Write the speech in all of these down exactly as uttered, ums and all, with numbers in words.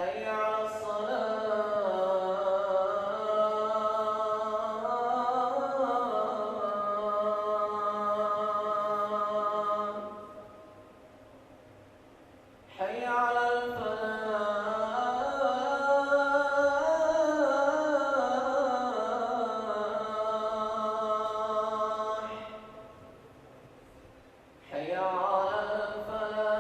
حي على الصلاة. حي على الفلاح. حي على الفلاح.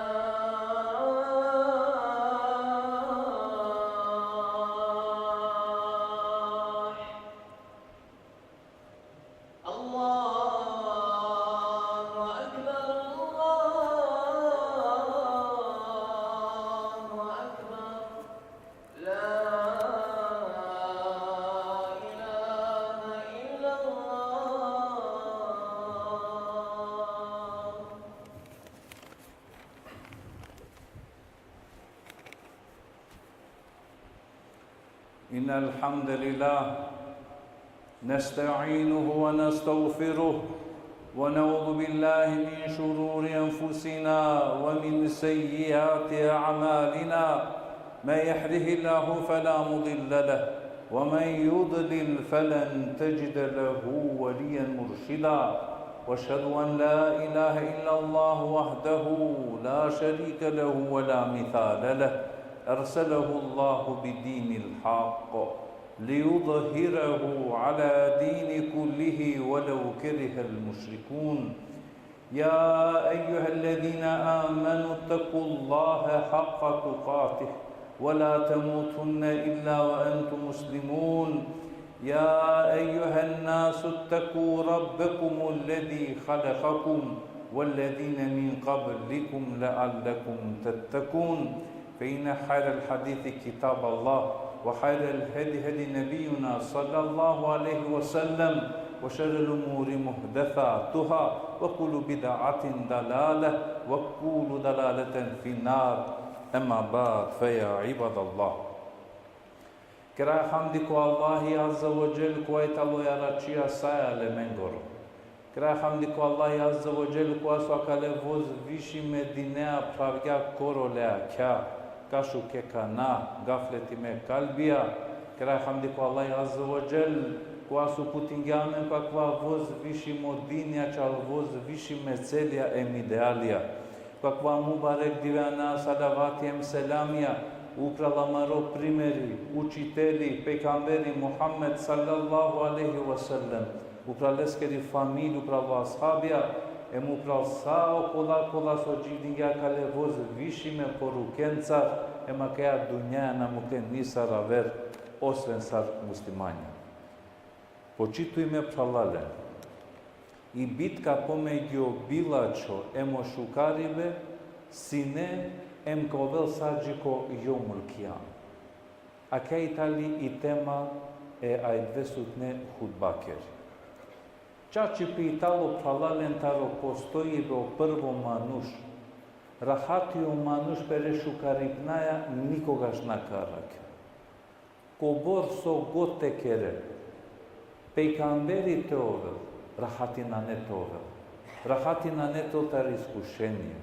الله أكبر، الله أكبر. لا إله إلا الله. إن الحمد لله نستعينه ونستغفره، ونعوذ بالله من شرور أنفسنا ومن سيئات أعمالنا. من يهده الله فلا مضل له، ومن يضلل فلن تجد له وليا مرشدا. وأشهد أن لا إله إلا الله وحده لا شريك له ولا مثال له، أرسله الله بدين الحق ليظهره على دين كله ولو كره المشركون. يا أيها الذين آمنوا اتقوا الله حق تقاته ولا تموتن إلا وأنتم مسلمون. يا أيها الناس اتقوا ربكم الذي خلقكم والذين من قبلكم لعلكم تتقون. فإن خير الحديث كتاب الله، وخير الهدي هدي نبينا صلى الله عليه وسلم، وشر الأمور محدثاتها، وكل بدعة ضلالة، وكل ضلالة في النار. أما بعد، فيا عباد الله. Kera hamdi ko Allahi Azze ve Dželle, kova i talo jaračija sa e alemengoro. Kera hamdi ko Allahi Azze ve Dželle, kova so akale vozvišime dinea phravgja korole akja, ka šuke kana gafletime kalbija. Kera hamdi ko Allahi Azze ve Dželle, kova so uputingja amen ko akava vozvišimo dini, ačhal vozvišime celija em idealija. Ko akava mubarek dive ana salavati em selamija upral amaro primeri, učiteli, pejgamberi Muhammed sallallahu alejhi ve sellem, upral leskeri familija, upral o ashabija, em upral sa okola kola so dživdingja akale vozvišime porukencar, em akaja dunjaja na muklen nisar aver, osven sar muslimanja. Počitujme phralalen, i bitka pomegju o bilačho em o šukaribe sine em ka ovel sa dži ko Jomul Kijame. Akaja i tali i tema e ajdvesutne hutbakeri. Čačipe i talo phralalen taro postojibe o prvo manuš. Rahati o manuš pere šukaripnaja nikogaš na ka arakhel. Kobor so god te kere, pejgamberi te ovel, rahati nane te ovel. Rahati nane te ovel taro iskušenija,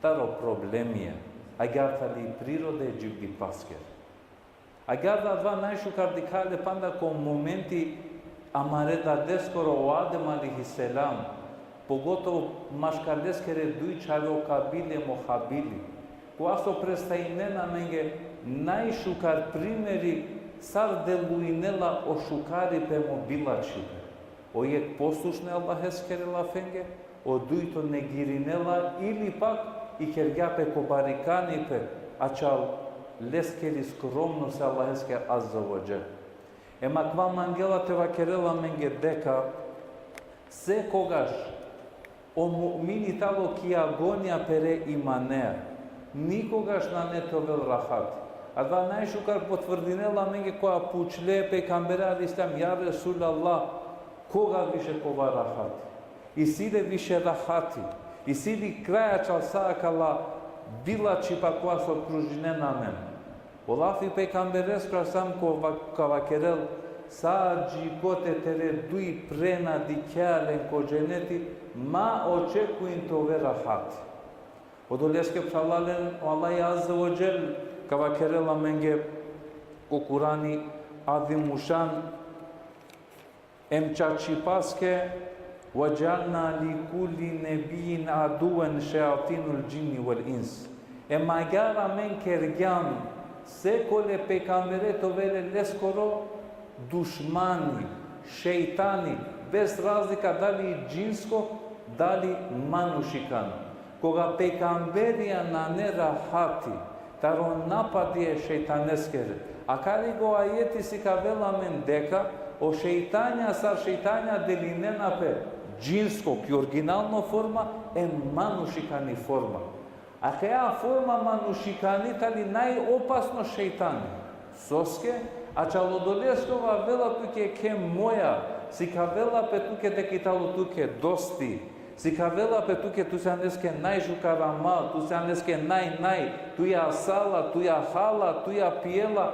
taro problemija, agjaar tali prirode dživdipaskere. Agjaar da adava najšukar dikha le panda ko momenti amare dadeskoro o Adem alejhi selam, pogotovo maškar leskere duj čhave o Kabili em o Habili, kova so prestajnena amenge najšukar primeri sar delujnela o šukaripe em o bilačhipe. O jekh poslušne Allaheskere lafenge, o dujto negirinela ili pak ikergja pe ko barikanipe, ačhal leskeri skromnost e Allaheske Azze ve Dželle. Em akava mangela te vakerel amenge deka sekogaš o mu'mini tano ki agonija pere imanea, nikogaš nane te ovel rahat. Adava najšukar potvrdinela amenge koga pučle e pejgambere alejhi selam: Ja Resulallah, koga više ka ova rahati? Isi le više rahati? Isi li kraj ačhal sa akala bilačhipa kola so okružinena amen? O lafi e pejgambereskoro alejhi selam ka va-, ka vakerel: Sa dži kote tere duj prena dikhea len ko dženeti, ma očekuin te ove rahati. Odoleske phralalen, o Allahi Azze ve Dželle Ka vakerel amenge ko Kurani Azimušan, em čačipaske: وجعلنا لكل نبي عدوا شياطين الجن والإنس. Em agjaar amen kergjam sekole pejgambere te ovel e leskoro dušmani, šejtani, bez razlika dali džinsko, dali manušikano. Koga pejgamberija nane rahati taro napadi e šejtaneskere, akari ko ajeti sikavela amen deka o šejtanja sar šejtanja delinena pe džinsko, ki originalno forma, em manušikani forma. Akaja forma manušikani tali najopasno šejtani. Soske? Ačhal odoleske ov avela tuke ke moja, sikavela pe tuke deka i talo tuke dosti, sikavela pe tuke tu sian leske najšukar amal, tu sian leske naj, naj, tu ja sala, tu ja hala, tu ja pijela,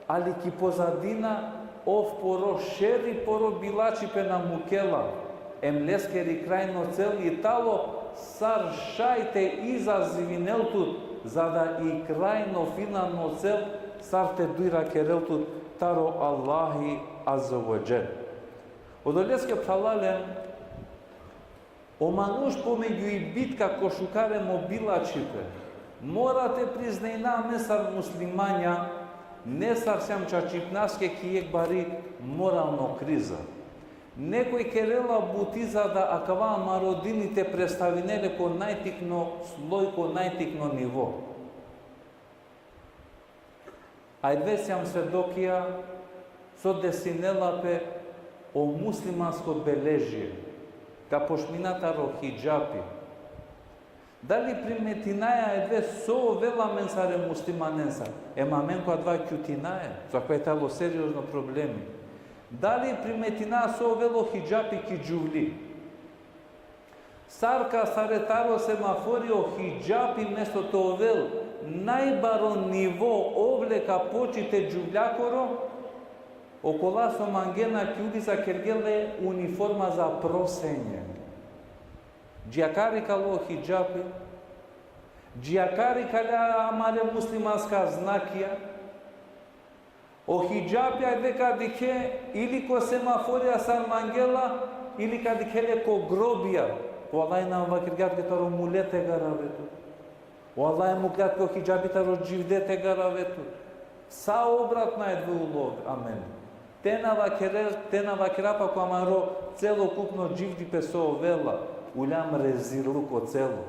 ali ki pozadina ov poro šeri, poro bilačhipe na mukela. Em leskeri krajno cel i talo sar šaj te izazivinel tut, za da i krajno finalno cel sar te dujrakerel tut taro Allahi Azze ve Dželle. Odoleske, phralalen, o manuš pomegju i bitka ko šukar em o bilačhipe, mora te priznajna amen sar muslimanja, nesar siam čačipnaske ki jekh bari moralno kriza. Nekoj kerela buti za da akava amaro dini te predstavinel le ko najtikno sloj, ko najtikno nivo. Ajde, siam svedokija so desinela pe o muslimansko beležie. Ka pošmina taro hidžapi. Dali primetinaja ajde so ovela amensar e muslimanensar? Em amen ko adava kjutinaja, so akava i talo seriozno problemi. Dali primetinaja so ovela o hidžapi ki džuvli? Sar kasare taro semafori o hidžapi mesto te ovel najbaro nivo obleka počit e džuvljakoro, okola so mangena ki ulica kergje le uniforma za prosenje. Dži akari kalo hidžapi, dži akari kala amare muslimanska znakija. O hidžapi ajde ka dikhe ili ko semaforija sar mangela, ili ka dikhe le ko grobija. Vallahi na vakergja tuke taro mule te garave tut. Vallahi muklja tuke o hidžapi taro dživde te garave tut. Sa obratno ajde ulo amen. Te na vakere, te na vakera pa ko amaro celokupno dživdipe so ovela, uljam rezilluko celo.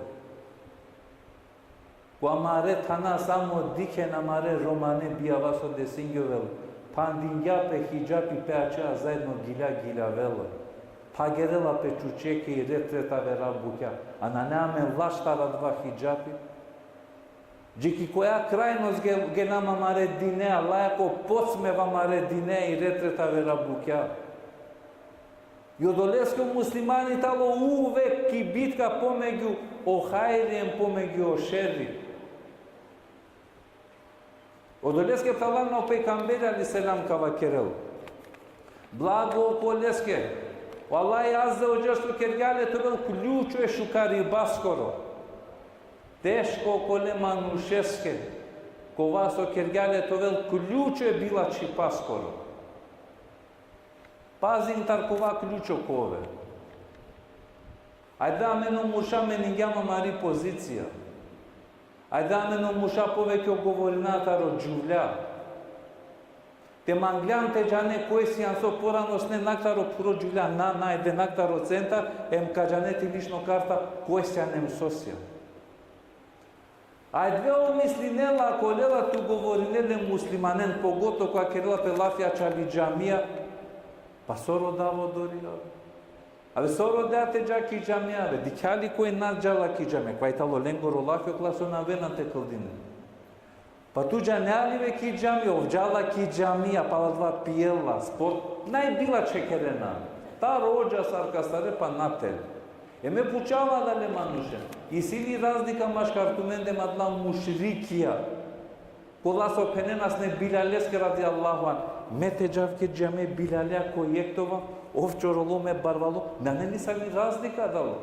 Ko amare thana samo dikhen amare romane bijava so desingjovela. Phandingja pe hidžapi pe ača zaedno gilja giljavela. Phagerela pe čučeke i ret ret avera bukja. A nane amen laš taro adava hidžapi? Dži ki koja krajnost gel-, gelam amare dine, Allah ko podsmev amare dine i ret ret avera bukja. I odoleske o muslimani talo uvek ki bitka pomegju o hajri em pomegju o šeri. Odoleske phralalen o pejgamberi alejhi selam ka vakerel: Blago okoleske, o Allah azze ve dželle so kergja le te ovel ključo e šukaribaskoro. Teško okole manušeske, kova so kergja le te ovel ključo e bilačhipaskoro. Pazin taro kova ključo ka ovel. Ajde amen o murša meningjam amari pozicija. Ajde amen o murša poveke ogovorina taro džuvlja. Te manglan te džane koj sian so porano sine nakh taro phuro džuvlja, na, na, ajde nakh taro centar, em ka džane ti lično karta koj sian em so sian. Ajde o mislinela, kolela te ogovorinel e muslimanen, pogotovo koga kerela pe lafi ačhali džamija, pa so rodava odori, a? Ave, so rodea te dža ki džamija, ave, dikhea li koj na džala ki džamija? Kova i talo lengoro lafi, okola so na avena te kldinen. Pa tu džanea li, ave, ki džamija? Ov džala ki džamija, pala adava pijela, sport, naj bilačhe kerena. Taro odža sar kasare pa natel. E me pučava adale manušen: Isi li razlika maškar tumende em adala mušrikija, kola so phenena sine Bilaleske radijallahu anh? Me te džav ki džamija, Bilalea ko jekh te ova, ov čorolo, me barvalo, nane nisavi razlika adalo.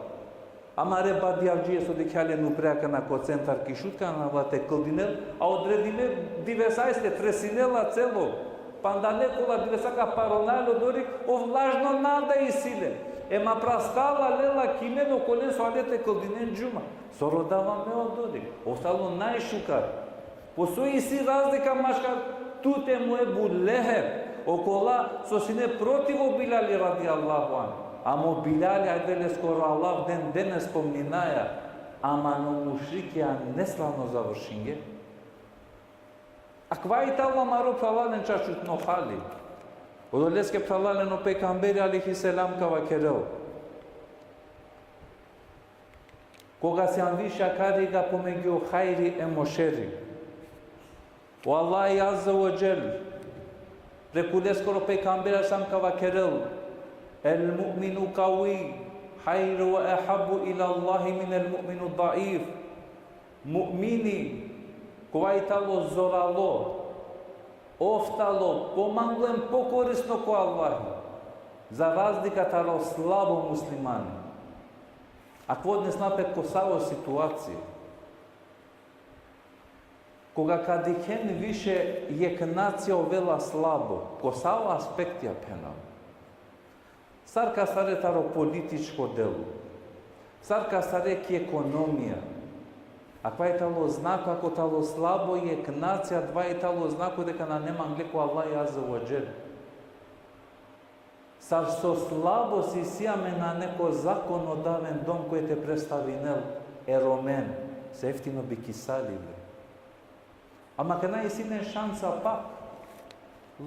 Amare badjavdžije so dikhea len upre akana ko centar ki Šutka, anavela te kldinel, a odredime divesajste tresinela celo. Pandane kola divesa ka parona le odori, ov lažno nada isi len. Ema prastala lela ki men okolen so ale te kldinen džuma. So rodava me odori. Ov tano najšukar. Po so isi razlika maškar tut em o Ebu Leheb, okola so sine protiv o Bilali radijallahu anhu. Ama o Bilali, ajde leskoro Allah den, den ne spomninaja, ama o mušrikija neslavno završinge. Akava i tano amaro, phralalen, čačutno hali. Odoleske, phralalen, o pejgamberi alejhi selam ka vakerel: Koga sian više akariga pomegju o hajri em o šeri, o Allahi azze ve dželle, preku leskoro pejgamberi sam ka vakerel: El mu'minu kavi, hajru ve ehabbu ila Allahi min el mu'minu daif. Mu'mini, kova i tano zoralo, ov tano pomanglo em pokorisno ko Allahi, za razlika taro slabo muslimani. Akava odnesna pe ko savo situacija. Koga ka dikhen više jekh nacija ovela slabo, ko savo aspektija phenav. Sar ka astare taro političko delo, sar ka astare ki ekonomija. Akava i tano znako, ako tano slabo jekh nacija, adava i tano znako deka nane mangle ko Allahi azze ve dželle. Sar so slabo si, isi amen nane ko zakon o davendom koj te predstavinel e Romen, se eftino bi kisali le. Ama akana isi len šansa pak.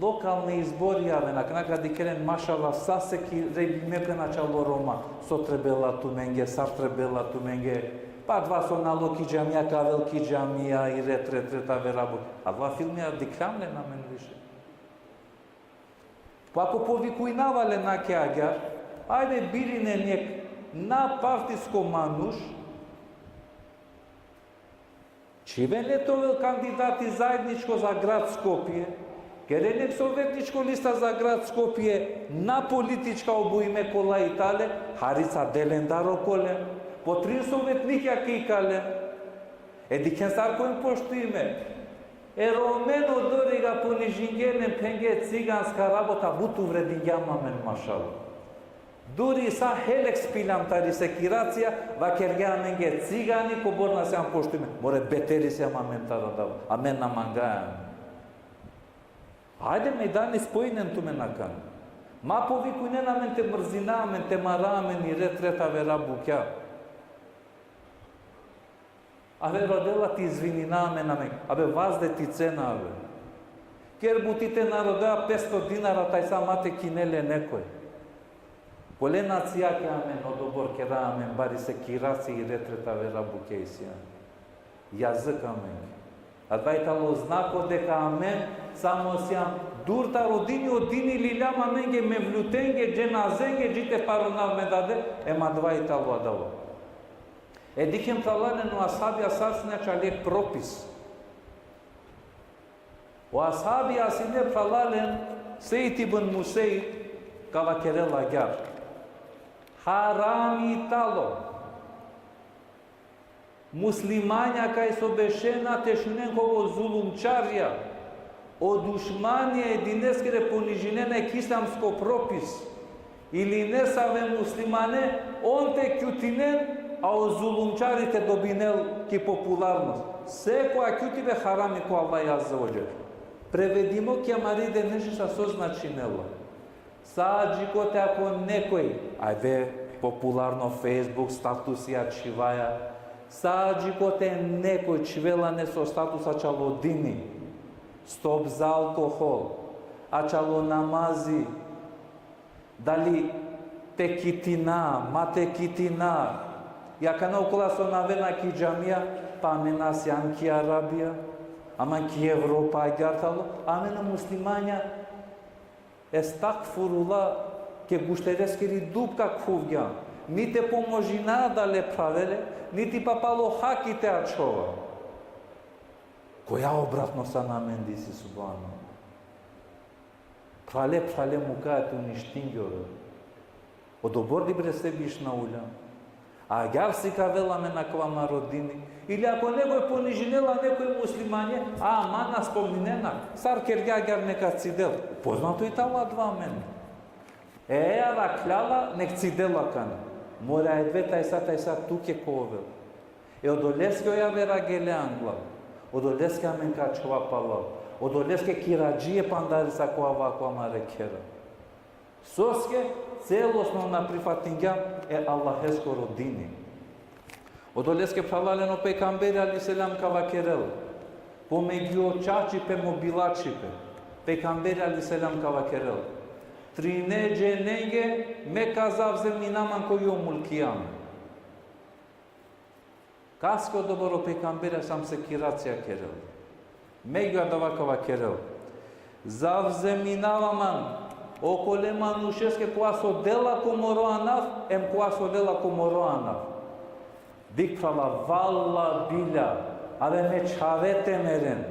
Lokalne izbori avena, akana ka dikhen len, mašallah, sa sekirime pe ačhalo Roma, so trebela tumenge, sar trebela tumenge, pa adava so na alo ki džamija, ka avel ki džamija, i ret, ret, ret, avera bu-. Adava filmija dikhljam len amen više. Pa ako povikujnava len ake agjaar, ajde birinen jekh na partisko manuš, čhiven le te ovel kandidati zaedničko za grad Skopje, keren jekh sovetničko lista za grad Skopje, na politička obujme kola i tale, harica de len dar okolen, po trin sovetnikja ka ikalen. E dikhen sar ka oven poštujime. E Romen odoriga ponižinge len, phenge ciganska rabota, but uvredingja amen, mašallah. Duri sa heleks piljam tari sekiracija, vakergja amenge cigani, kobor na siam poštujime. More, beteri siam amen taro adava. Amen na mangaja amen. Ajde, mejdani spojinen tumen akana. Ma povikujnen amen te mrzina amen, te mara amen, i ret, ret, avera bukja. Abe, rodela te izvinina amen, amen. Abe, vazde ti cena, abe. Ker buti te na rodea petsto dinara, tajsa ma te kine le nekoj. Kole nacijake amen odobor kera amen, bari sekiracija, i ret, ret, avera bukja isi amen. Jazık amenge. Adava i tano znako deka amen samo siam dur taro dini, o dini liljam amenge mevlutenge, dženazenge, dži te parona amen dade, em adava i tano adava. E dikhen, phralalen, o ashabija sar sine ačhale propis. O ashabija sine, phralalen, Sejd ibn Museib ka vakerel agjaar: Harami tano muslimanja kaj so bešena te šunen kobor zulumčarja, o dušmanja e dineskere ponižinena jekh islamsko propis, ili nesave muslimane, on te kjutinen, a o zulumčari te dobinel ki popularnost. Sekoja kjutibe harami ko Allahi azze ve dželle. Prevedimo ki amari denešnica so značinela. Sa džikote ako nekoj, ajde, popularno Facebook statusija čhivaja, sa džikote nekoj čhivela neso status ačhalo dini, stop za alkohol, ačhalo namazi, dali te kitina, ma te kitina, i akana okola so na avena ki džamija, pa amen na siam ki Arabija, ama ki Evropa agjaar tano, amen o muslimanja, estagfirullah, ke guštereskiri dupka khuvgjam, ni te pomožina adale phralele, niti pa palo haki te ačhova. Koja obratno sa na amen disi, subhanallah. Phrale, phrale mukaja te uništingjove. Odobor dibre sebišna uljam. Agjaar sikavela amen akava amaro dini. Ili ako nekoj ponižinela nekoj muslimanje, a man na spomninena, sar kergja agjaar, neka cidel. Poznato i tala adava amen. E, a vakljala, nek cidel akana. Mora e dve tajsa, tajsa tuke ka ovel. E odoleske o javera gele angla. Odoleske amen ka ačhova palal. Odoleske kiradžie pandarisa ko avako amare khera. Soske celosno na prifatingjam e Allaheskoro dini. Odoleske phralalen o pejgamberi alejhi selam ka vakerel, pomegju o čačipe mo bilačipe, pejgamberi alejhi selam ka vakerel: Trine dženenge me ka zavzeminav man ko jomul kijame. Kaske odobor o pejgamberi sam sekiracija kerel? Megju adava ka vakerel: Zavzeminava man okole manušeske kova so dela ko moro anav, em kova so lela ko moro anav. Dikh phrala, valla bilja, ave me čhave te meren.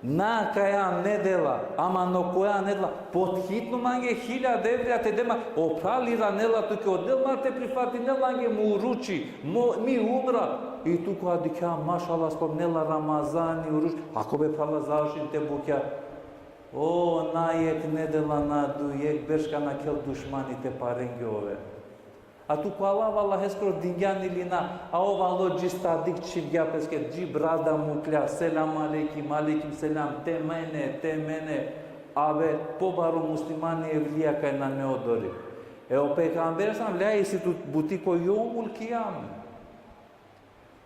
Na kaja nedela, ama no koja nedela, pothitno mange hiljada evrija te de ma, o phral iranela tuke, odel ma te prifatinel mange mo uruči, mo, mi umra. I tu kova dikhea, mašallah, spomnela Ramazani, uruč, ako be phrala završin te bukja. O, na jekh nedela, na duj, jekh berš ka nakhel dušmani te parengje ove. A tu ko alav Allaheskoro dingjan ili na, a ov alo dži stadik čhivgja peske, dži brada muklja, selam alejkum, alejkum selam, te mene, te mene, ave, pobaro muslimani evlija kaj nane odori. E o pejgamberi sam lea isi tut buti ko jomul kijame.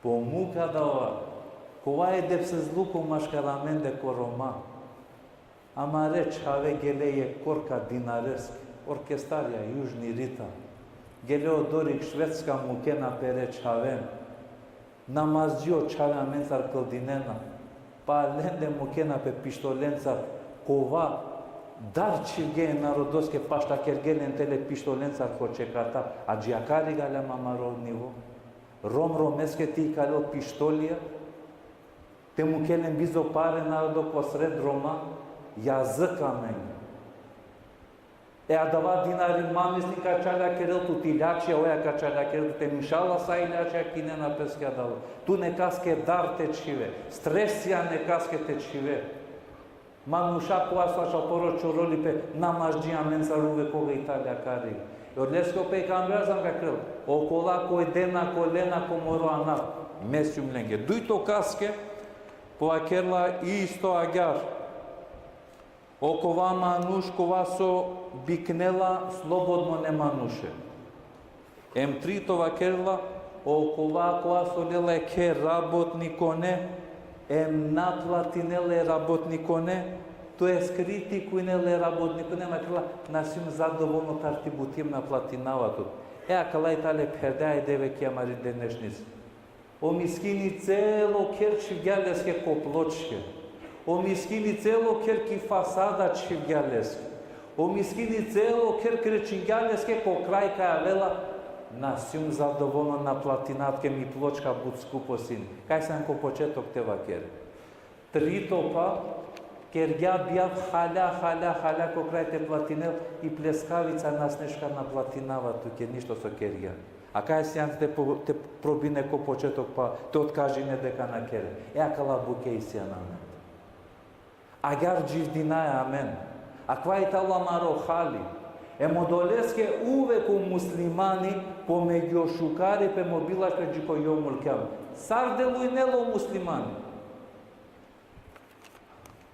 Po muk adava, kova edepsizluko maškar amende ko Roma. Amare čhave gele jekh korka dinareske, orkestarja Južni ritam. Gele odori Švedska, mukena pere čhaven. Namazdžio čhave amencar kldinena. Pa lende mukena pe pištolencar, kova dar čhivge e narodoske, pašta kerge len tele pištolencar ko čekata. Adžijakarig aljam amaro nivo. Rom romeske te ikalel pištolija, te mukel len bizo pare narodo ko sred Roma, jazık amenge. E adava dinari ma misli ka čalja kerel tut ilačija, oja ka čalja kerel tut, em inšallah sa ilačija kinena peske adala. Tu nekaske dar te čhive, stresija nekaske te čhive. Manuša kova so ačhal poro čorolipe, namazdži amencar uvek koga i taljakari. E odoleske o pejgamberi sam ka kerel, okola koj dena, koj lena ko moro anav, me sijum lenge. Dujto kaske, povakerla isto agjaar. Okova manuš kova so biknela slobodno e manuše. Em trito vakerla, okova kova so lela jekhe rabotnikone, em na platinela e rabotnikone, to jest kritikujnela e rabotnikone, vakerla, na sijum zadovolno tari ti buti em na platinava tut. E akala i tale pherda e deve ki amari denešnice. O miskini celo kher čhivgja leske ko pločke. O miskini celo kher ki fasada čhivgja leske. O miskini celo kher krečingja leske, ko kraj kaj avela, na sijum zadovolno, na platinav tuke, mi pločka but skupo sine. Kaj sam ko početok te vaker. Trito pa, kergja bijav halja, halja, halja, ko kraj te platinel, i pleskavica na sine, šukar na platinava tuke ništo so kergja. A kaj sian te, po-, te probine ko početok pa, te otkažine deka na kere. E akala bukja i sian amen. Agjaar dživdinaja amen. Akava i talo amaro hali. Em odoleske uvek o muslimani, pomegju o šukaripe, mo bilačhipe dži ko jomul kijame. Sar delujnela o muslimani.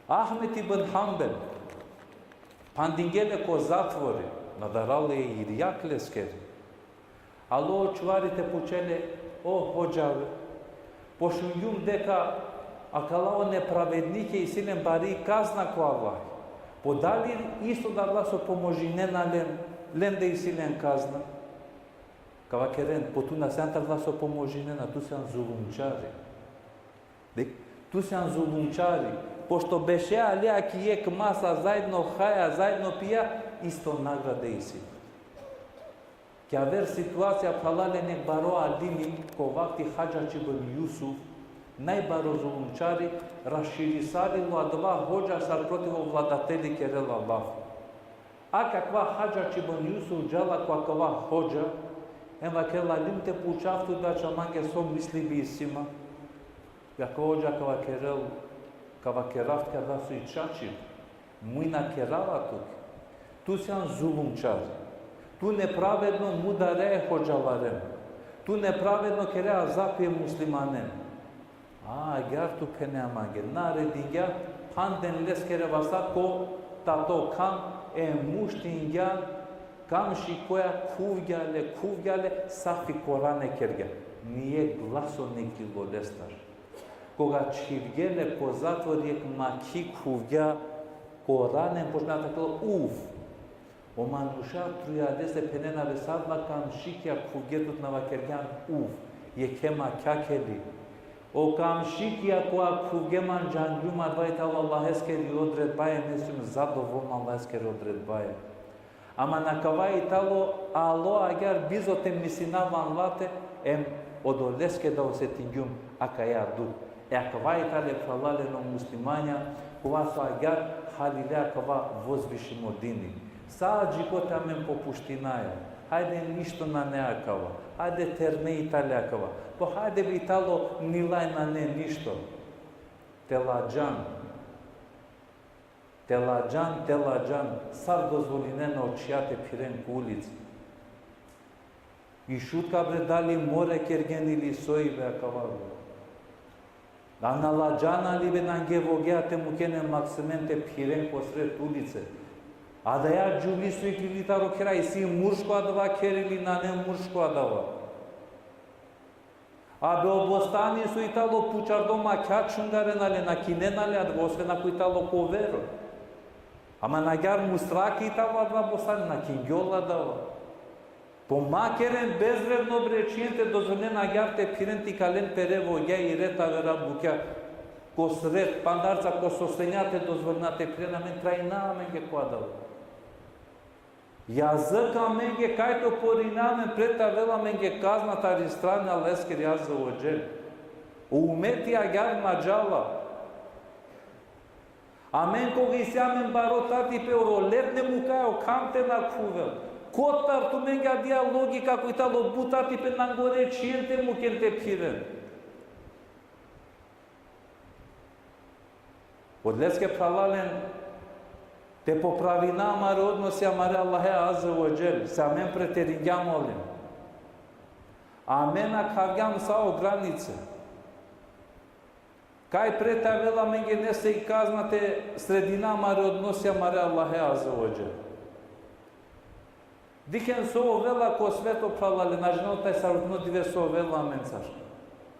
Ahmed ibn Hanbel, phandingje le ko zatvori, na daralo e irjak leskeri. Alo o čuvari te pučel le, o hodža, pošungjum deka akala o nepravednikija isi len bari kazna ko Allah. Po dali isto adala so pomožinena len, lende isi len kazna? Ka vakeren, po tu na sian tari adala so pomožinena, tu sian zulumčari. Dek, tu sian zulumčari, pošto bešea lea ki jekh masa, zaedno haja, zaedno pija, isto nagrada isi. Ki aver situacija, phralalen, jekh baro alimi, ko vakti Hadžadž ibn Jusuf, najbaro zulumčari, raširisali lo adava hodža sar protiv o vladateli kerela lafi. Akava Hadžadž ibn Jusuf džala ko akava hodža, Em vakerela: Aljum te pučav tut, da čamange so mislibe isi ma. Akava hodža ka vakerel, ka vakerav tuke da so i čačip, muj na kerava tuke. Tu sian zulumčar. Tu nepravedno mudare e hodžalaren. Tu nepravedno kere azapi e muslimanen. A, agjaar tu phene amange. Naredingja, phanden leskere vasta ko tato kham, em uštingja, kamšikoja khuvgja le, khuvgja le, safi ko rane kergja. Nijekh glaso na iklilo lestar. Koga čhivgje le ko zatvor, jekh makhi khuvgja ko rane, počna te vakerel: Uf! O manuša trujade se phenena: Be, sa adava kamšikija khuvgje tut, na vakergjan uf, jekhe makhja kheli. O kamšikija kola khuvgje, man džangljum, adava i talo Allaheskeri odredba, em me sijum zadovolna Allaheskeri odredbaja. Ama akava i talo, alo agjaar bizo te misinav anglate, em odoleske da osetingjum akaja dukh. E akava i tale, phralalen, o muslimanja, kova so agjaar halile akava vozvišimo dini. Sa dži kote amen popuštinaja. Hajde, ništo nane akava. Hajde, terne i tale akava. Po hajde be i talo, nilaj, nane ništo. Te ladžan. Te ladžan, te ladžan, sar dozvolinena o čhija te phiren ko ulica. I Šutka, bre, dali more kergjen ili soj, be, akava, bre. Da na ladžana li, be, nangje vogea te mukhen em maksimen te phiren ko sred ulice. Adaja džuvli so iklili taro khera, isi murško adava kher ili nane murško adava? A be, o bostani so i talo pučardo, makhja čhungarena le, na kinena le adava, osven ako i talo ko vero. Ama agjaar mustraki i talo adava bostani, na kingjola adava. Po ma keren bezvredno, bre, čhijen te dozvolinen agjaar te phiren, te ikalen pere vogja i ret avera bukja ko sred pandarca, ko sostenja te dozvolina te phiren, amen trajna amenge ko adava. Jazëk amenge, kaj te oporina amen, pred te avela amenge kazna tari strana Allaheskiri azze ve dželle. O umeti agjaar na džala. Amen koga isi amen baro tatipe, o rolet ne mukaja o kham te na khuvel. Kotar tumenge adija logika, koj talo but tatipe, nangore čhijen te mukhen te phiren. Odoleske, phralalen, te popravina amare odnosi amare Allahe azze ve dželle, se amen preteringjan olen. Amen nakhavgjam sa o granice. Kaj pred te avela amenge nese i kazna te sredina amare odnosi amare Allahe azze ve dželle. Dikhen so ovela ko sveto, phralalen, na džanel tajsarutno dive so ovela amencar.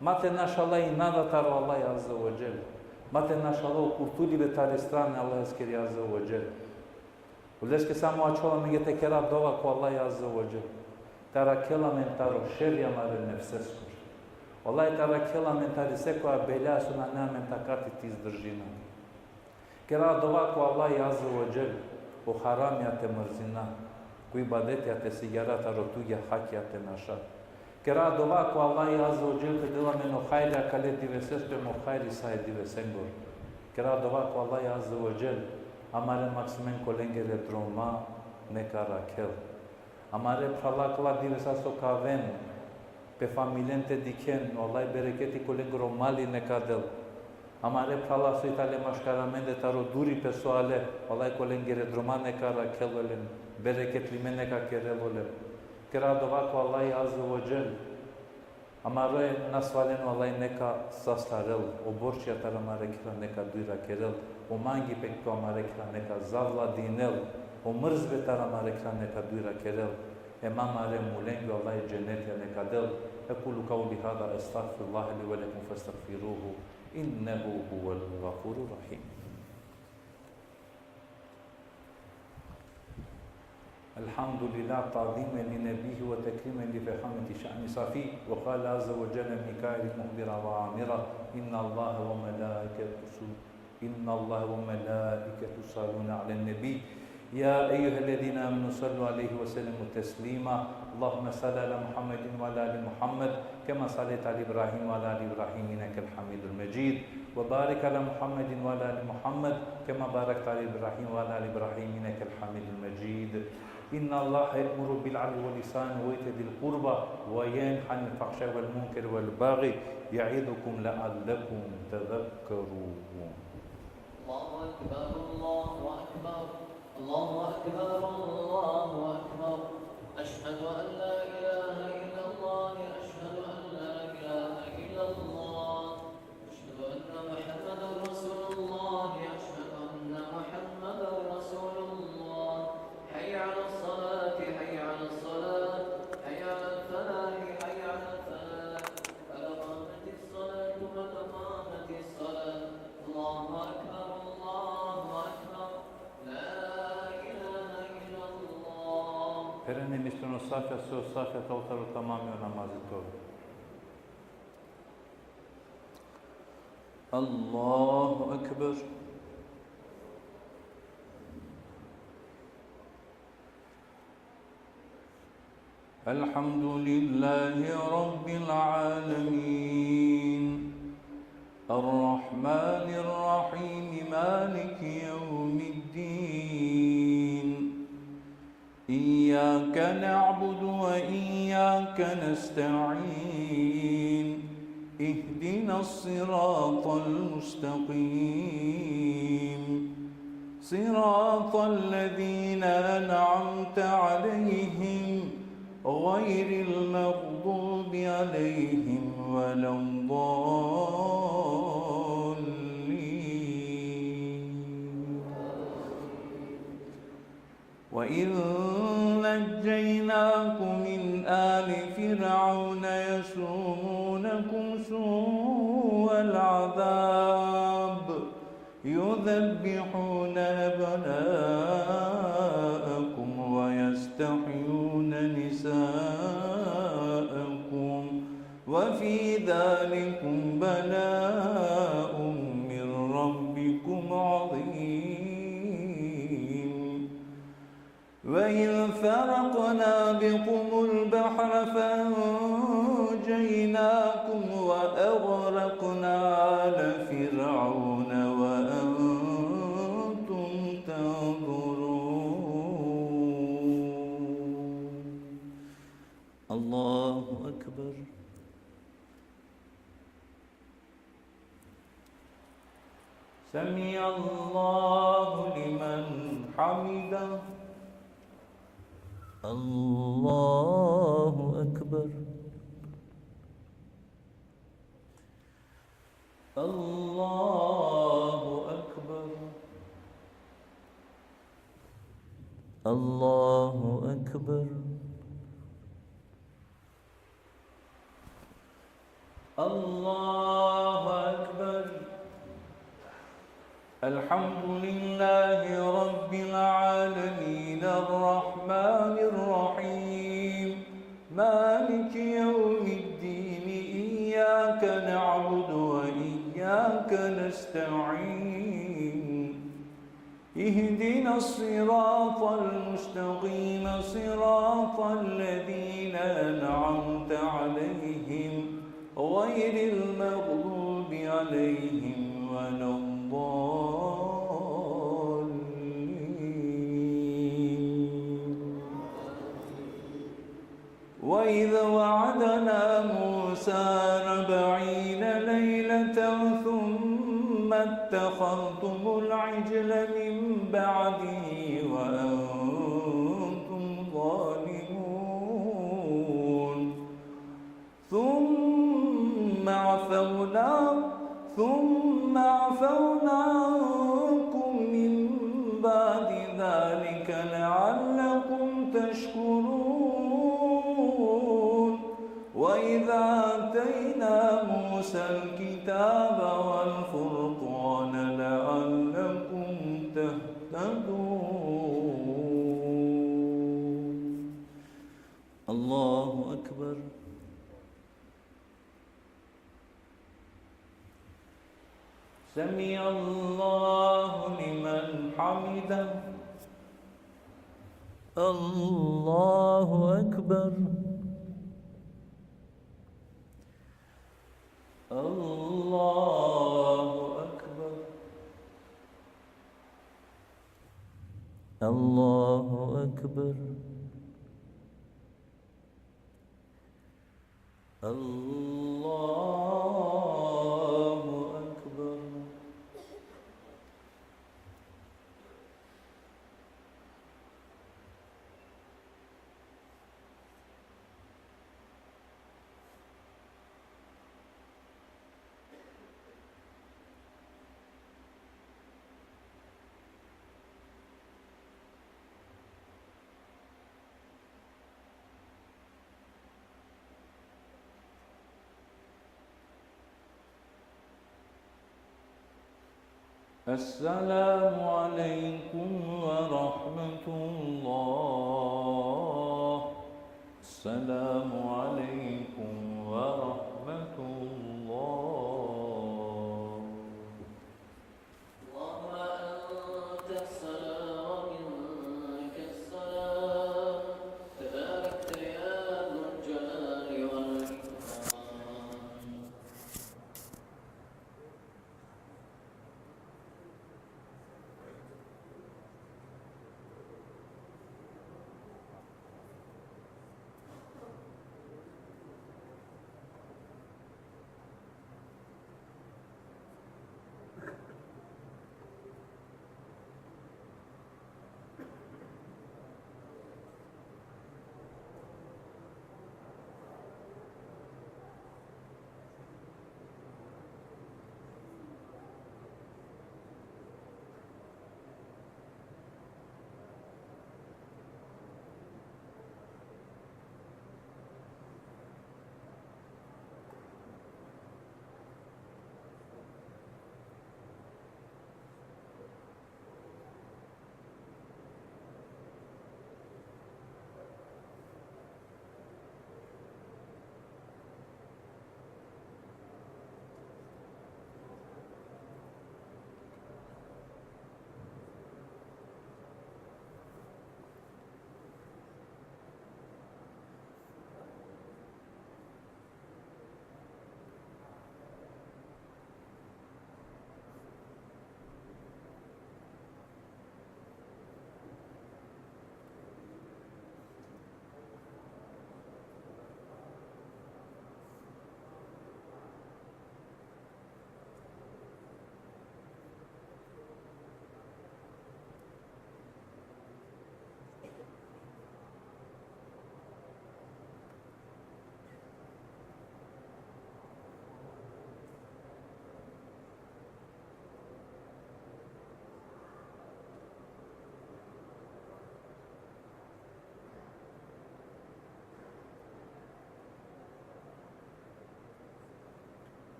Ma te našala i nada taro Allah azze ve dželle. Ma te našala o kurtulibe tari strana Allaheskiri azze ve dželle. Odoleske samo ačhola amenge te kera dova ko Allah azze ve dželle. Te arakhel amen taro šeri amare nefseskoro. Allah te arakhel amen tari sekoja bela so nane amen takati te izdržina. Kera dova ko Allah azze ve dželle, o haramija te mrzina, ko ibadetija te sigjara, taro tugja hakija te naša. Kera dova ko Allah azze ve dželle te del amen o hajri akale divesesoro, em o hajri sa e divesengoro. Kera dova ko Allah azze ve dželle, amare maksimen kolengere droma neka arakhel. Amare phrala kala divesa so ka aven, pe familien te dikhen, o Allah bereketi kolengoro mali neka del. Amare phrala so i tale maškar amende taro duripe so ale, o Allah kolengere droma neka arakhel olen, bereketlime neka kerel olen. Kera dova ko Allah azze ve dželle, amare nasvalen o Allah neka sastarel, o borčija taro amare khera neka dujra kerel, o mangipe ko amare khera neka zavladinel, o mrzbe taro amare khera neka dujra kerel, em amare mulenge o Allah dženetija neka del. أقول قولي هذا أستغفر الله لي ولكم فاستغفروه إنه هو الغفور الرحيم. الحمد لله تعظيما لنبيه وتكريما لفخامة شأن صفيه. وقال عز وجل من قائل مخبرا وآمرا: إن الله وملائكته إن الله وملائكته يصلون على النبي يا أيها الذين آمنوا صلوا عليه وسلموا تسليما. اللهم صل على محمد وعلى آل محمد كما صليت على إبراهيم وعلى آل إبراهيم إنك حميد مجيد. وبارك على محمد وعلى آل محمد كما باركت على إبراهيم وعلى آل إبراهيم إنك حميد مجيد. إن الله يأمر بالعدل والإحسان وإيتاء ذي القربى وينهى عن الفحشاء والمنكر والبغي يعظكم لعلكم تذكرون. الله أكبر، الله أكبر، الله أكبر، الله أكبر. أشهد أن لا إله إلا الله، أشهد أن لا إله إلا الله. أشهد أن محمدا رسول الله، أشهد أن محمدا رسول الله. حي على الصلاة، حي على الصلاة، حي على الفلاح، حي على الفلاح. قد قامت الصلاة، قد قامت الصلاة. الله أكبر، الله أكبر. لا إله إلا الله. Perani misleno safja, so safja te otaro tamami o namazit toro. الله أكبر. الحمد لله رب العالمين. الرحمن الرحيم. مالك يوم الدين. إياك نعبد وإياك نستعين. اهدنا الصراط المستقيم. صراط الذين أنعمت عليهم غير المغضوب عليهم ولا الضالين. وإذ نجيناكم من آل فرعون يسومونكم سوء العذاب يذبحون أبناءكم ويستحيون نساءكم وفي ذلكم بلاء من ربكم عظيم. وإذ فرقنا بكم البحر فأنجيناكم وأغرقنا آل فرعون وأنتم تنظرون. الله أكبر. سمع الله لمن حمده. الله أكبر. الله أكبر. الله أكبر. الله أكبر. الحمد لله رب العالمين، الرحمن الرحيم، مالك يوم الدين، إياك نعبد وإياك نستعين. اهدنا الصراط المستقيم، صراط الذين أنعمت عليهم، غير المغضوب عليهم ولا الضالين. وإذ وعدنا موسى أربعين ليلة ثم اتخذتم العجل من بعده وأنتم ظالمون. ثم عفونا، ثم عفونا عنكم من بعد ذلك لعلكم تشكرون. وإذ آتينا موسى الكتاب والفرقان لعلكم تهتدون. الله أكبر. سمع الله لمن حمده. الله أكبر. الله أكبر. الله أكبر. الله أكبر. السلام عليكم ورحمة الله. السلام